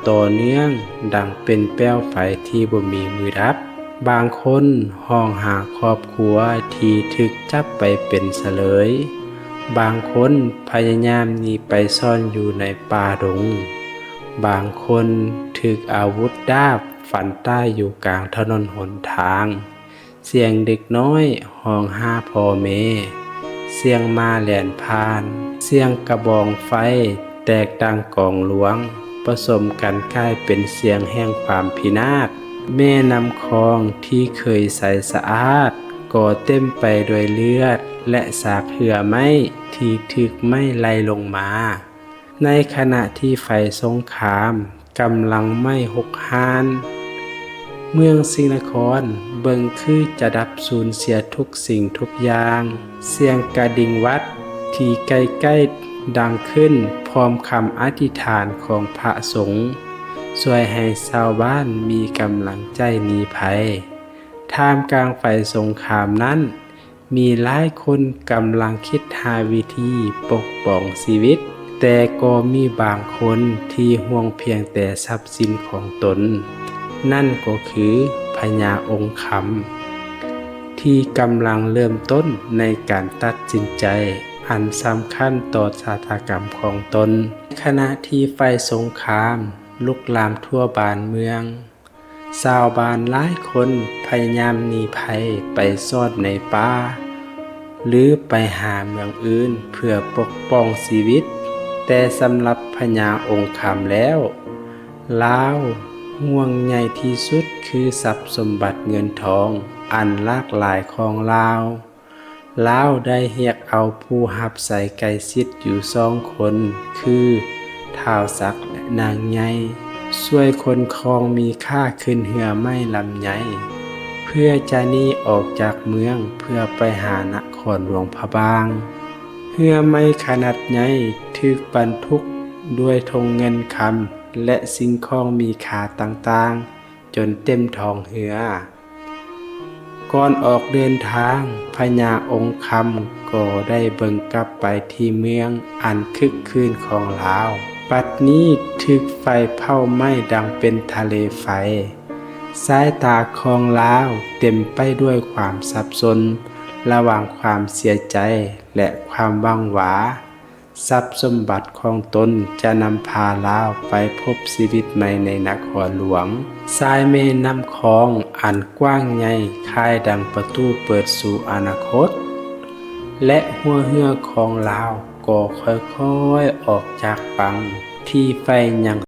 ຕໍ່ເນື່ອງ ດັ່ງເປັນແປ້ວໄຟທີ່ບໍ່ມີມືດັບ. ບາງຄົນຮ້ອງຫາຄອບຄົວທີ່ຖືກຈັບໄປເປັນສະເຫຼີຍ. ບາງຄົນພະຍາຍາມໜີໄປຊ່ອນຢູ່ໃນປ່າດົງ. ບາງຄົນຖືກອາວຸດດາບຟັນຕາຍຢູ່ກາງຖະໜົນຫົນທາງ. ສຽງເດັກນ້ອຍຮ້ອງຫາພໍ່ແມ່, ສຽງໝາແລ່ນຜ່ານ, ສຽງກະບອງໄຟແຕກດັ່ງກອງຫຼວງ ປະສົມກັນກາຍເປັນສຽງແຫ່ງຄວາມພິນາດ. ແມ່ນ້ຳຂອງທີ່ເຄີຍໃສສະອາດກໍເຕັມໄປດ້ວຍເລືອດ ແລະ ຊາກເຫື່ອໄໝ້ທີ່ຖືກໄໝ້ໄລ່ລົງມາ. ໃນຂະນະທີ່ໄຟສົງຄາມກຳລັງໄໝ້ຮຸກຮານ, ເມືອງສິງນະຄອນເບິ່ງຄືຈະດັບສູນເສຍທຸກສິ່ງທຸກຢ່າງ. ສຽງກະດິ່ງວັດທີ່ໃກ້ໆດັງຂຶ້ນ ພ້ອມຄຳອະທິຖານຂອງພະສົງ ຊ່ວຍໃຫ້ຊາວບ້ານມີກຳລັງໃຈໜີໄພ. ທ່າມກາງໄຟສົງຄາມນັ້ນ, ມີຫຼາຍຄົນກຳລັງຄິດຫາວິທີປົກປ້ອງຊີວິດ, ແຕ່ກໍມີບາງຄົນທີ່ຫ່ວງພຽງແຕ່ຊັບສິນຂອງຕົນ, ນັ້ນກໍຄືພະຍາອົງຄຳ ທີ່ກຳລັງເລີ່ມຕົ້ນໃນການຕັດສິນໃຈອັນສຳຄັນຕໍ່ຊະຕາກຳຂອງຕົນ. ຂະນະທີ່ໄຟສົງຄາມລຸກລາມທົ່ວບ້ານເມືອງ, ຊາວບ້ານຫຼາຍຄົນພະຍາຍາມໜີໄພໄປຊ່ອນໃນປ່າ ຫຼື ໄປຫາເມືອງອື່ນເພື່ອປົກປ້ອງຊີວິດ, ແຕ່ສຳລັບພະຍາອົງຄຳແລ້ວ, ລາວຫ່ວງໃຍທີ່ສຸດຄືຊັບສົມບັດເງິນທອງອັນຫຼາກຫຼາຍຂອງລາວ. ລາວໄດ້ຮຽກເອົາຜູ້ຮັບໃຊ້ໃກ້ຊິດຢູ່ສອງຄົນ ຄື ທ້າວສັກ ແລະ ນາງໃຫຍ່ ຊ່ວຍຂົນຂອງມີຄ່າຂຶ້ນເຮືອໄໝ້ລຳໃຫຍ່ ເພື່ອຈະໜີອອກຈາກເມືອງ ເພື່ອໄປຫານະຄອນຫຼວງພະບາງ. ເຮືອໄໝ້ຂະໜາດໃຫຍ່ຖືກບັນທຸກດ້ວຍຖົງເງິນຄຳ ແລະ ສິ່ງຂອງມີຄ່າຕ່າງໆ ຈົນເຕັມທ້ອງເຮືອ. ກ່ອນອອກເດີນທາງ, ພະຍາອົງຄຳກໍໄດ້ເບິ່ງກັບໄປທີ່ເມືອງອັນຄຶກຄື້ນຂອງລາວ, ບັດນີ້ຖືກໄຟເຜົາໄໝ້ດັ່ງເປັນທະເລໄຟ. ສາຍຕາຂອງລາວເຕັມໄປດ້ວຍຄວາມສັບສົນ ລະຫວ່າງຄວາມເສຍໃຈ ແລະ ຄວາມຫວັງວ່າ ຊັບສົມບັດຂອງຕົນຈະນຳພາລາວໄປພົບຊີວິດໃໝ່ໃນນະຄອນຫຼວງ. ສາຍແມ່ນ້ຳຂອງອັນກວ້າງໃຫຍ່ຄ້າຍດັ່ງປະຕູເປີດສູ່ອະນາຄົດ ແລະ ຫົວເຮືອຂອງລາວກໍຄ່ອຍໆອອກຈາກຝັ່ງທີ່ໄຟຍັງ